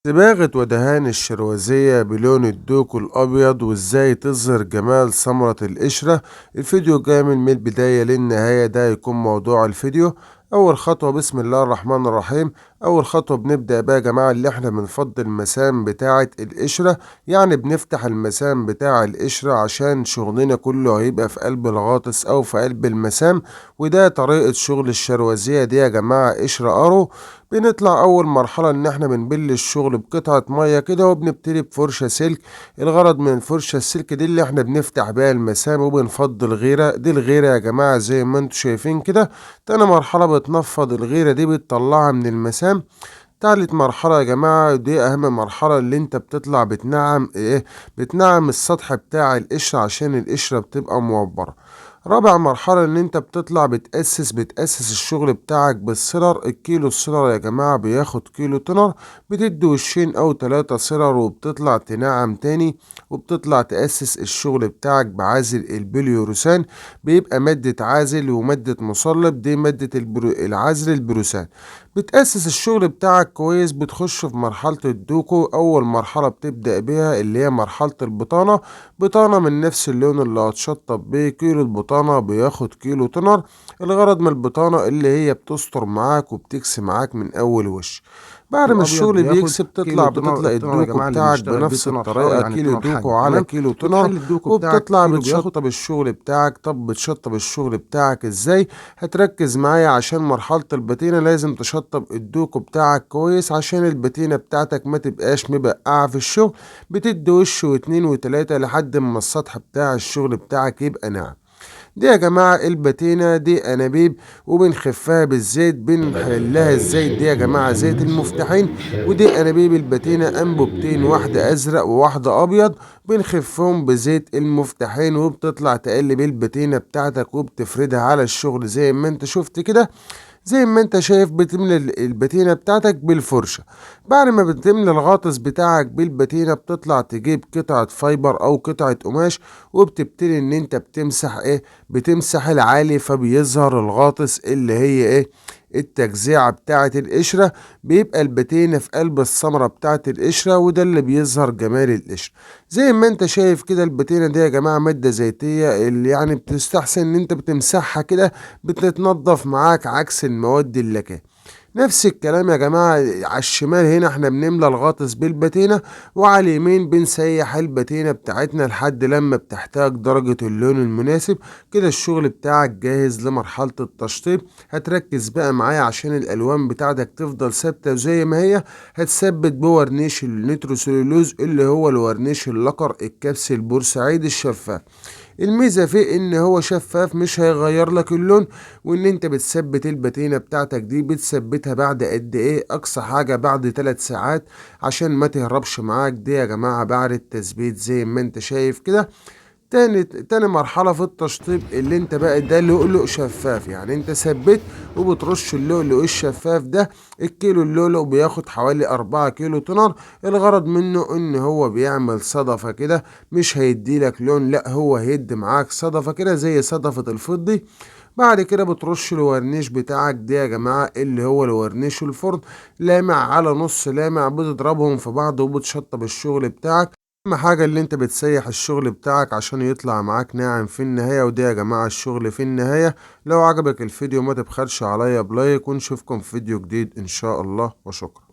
صباغة ودهان الشروزية بلون الدوكو الأبيض وإزاي تظهر جمال ثمرة القشرة. الفيديو كامل من البداية للنهاية، ده هيكون موضوع الفيديو. أول خطوة بسم الله الرحمن الرحيم، أول خطوة بنبدأ بقى يا جماعة اللي احنا بنفضي المسام بتاعة القشرة، يعني بنفتح المسام بتاع القشرة عشان شغلنا كله هيبقى في قلب الغاطس أو في قلب المسام، وده طريقة شغل الشروزية دي يا جماعة قشرة أرو. بنطلع أول مرحلة إن احنا بنبل الشغل بقطعة مية كده، وبنبتدي بفرشة سلك. الغرض من الفرشة السلك دي اللي احنا بنفتح بيها المسام وبنفضي الغيرة دي، الغيرة يا جماعة زي ما انتم شايفين كده. تاني مرحلة بتنفض الغيرة دي، بتطلعها من المسام. تالت مرحلة يا جماعة دي أهم مرحلة، اللي انت بتطلع بتنعم ايه، بتنعم السطح بتاع القشرة عشان القشرة بتبقى موبرة. رابع مرحلة ان انت بتطلع بتأسس الشغل بتاعك بالسيلر. الكيلو السيلر يا جماعة بياخد كيلو تنر، بتدي وشين او 3 سيلر وبتطلع تنعم تاني، وبتطلع تأسس الشغل بتاعك بعازل البوليوروسان، بيبقى مادة عازل ومادة مصلب، دي مادة العازل البروسان. بتأسس الشغل بتاعك كويس. بتخش في مرحلة الدوكو. أول مرحلة بتبدأ بيها اللي هي مرحلة البطانة، بطانة من نفس اللون اللي هتشطب بيه. كيلو البطانة بياخد كيلو تنر. الغرض من البطانة اللي هي بتستر معاك وبتكسي معاك من أول وش. بعد ما الأبيض الشغل بياخد بيكسب كيلو تطلع تنر، بتطلع التنر يا الدوكو جماعة اللي بتاعك بنشتغل بيه بنفس تنر حار، الطريقة، يعني كيلو تنر حي، دوكو على تمام؟ كيلو تنر، بتحل الدوكو بتاعك وبتطلع كيلو بياخد. بتشطب الشغل بتاعك. طب بتشطب الشغل بتاعك ازاي؟ هتركز معايا عشان مرحلة البتينة لازم تشطب الدوكو بتاعك كويس عشان البتينة بتاعتك ما تبقاش مبقعة في الشغل. بتدي وش واتنين وتلاتة لحد ما السطح بتاع الشغل بتاعك يبقى ناعم. دي يا جماعة البتينة دي أنابيب وبنخفها بالزيت، بنحلها الزيت دي يا جماعة زيت المفتاحين. ودي أنابيب البتينة أنبوبتين، واحدة أزرق وواحدة أبيض، بنخفهم بزيت المفتاحين، وبتطلع تقلب البتينة بتاعتك وبتفردها على الشغل زي ما انت شفت كده. زي ما انت شايف بتملى البتينة بتاعتك بالفرشة. بعد ما بتملى الغاطس بتاعك بالبتينة بتطلع تجيب قطعة فايبر او قطعة قماش، وبتبتدي ان انت بتمسح ايه، بتمسح العالي، فبيظهر الغاطس اللي هي ايه، التجزيعة بتاعة القشرة. بيبقى البتينة في قلب الثمرة بتاعة القشرة، وده اللي بيظهر جمال القشرة زي ما انت شايف كده. البتينة دي يا جماعة مادة زيتية اللي يعني بتستحسن ان انت بتمسحها كده بتتنضف معاك، عكس المواد اللاكيه. نفس الكلام يا جماعة على الشمال هنا احنا بنملى الغاطس بالبتينة، وعلى اليمين بنسيح البتينة بتاعتنا لحد لما بتحتاج درجة اللون المناسب. كده الشغل بتاعك جاهز لمرحلة التشطيب. هتركز بقى معايا عشان الألوان بتاعتك تفضل ثابتة زي ما هي. هتثبت بورنيش النيتروسيلولوز اللي هو الورنيش اللقر الكبسي البورسعيدي الشفاف. الميزة فيه ان هو شفاف مش هيغير لك اللون، وان انت بتثبت البتينة بتاعتك دي بتثبتها بعد قد ايه، اقصى حاجة بعد 3 ساعات عشان ما تهربش معاك. دي يا جماعة بعد التثبيت زي ما انت شايف كده. تاني مرحلة في التشطيب اللي انت بقى ده لؤلؤ شفاف، يعني انت ثبت وبترش اللؤلؤ الشفاف ده. الكيلو اللؤلؤ بياخد حوالي 4 كيلو تنر. الغرض منه ان هو بيعمل صدفة كده، مش هيدي لك لون، لا هو هيدي معاك صدفة كده زي صدفة الفضي. بعد كده بترش الورنيش بتاعك ده يا جماعة اللي هو الورنيش الفرن، لامع على نص لامع، بتضربهم في بعض وبتشطب الشغل بتاعك. اهم حاجة اللي انت بتسيح الشغل بتاعك عشان يطلع معاك ناعم في النهاية. وده يا جماعة الشغل في النهاية. لو عجبك الفيديو ما تبخلش عليا بلايك، ونشوفكم في فيديو جديد ان شاء الله، وشكرا.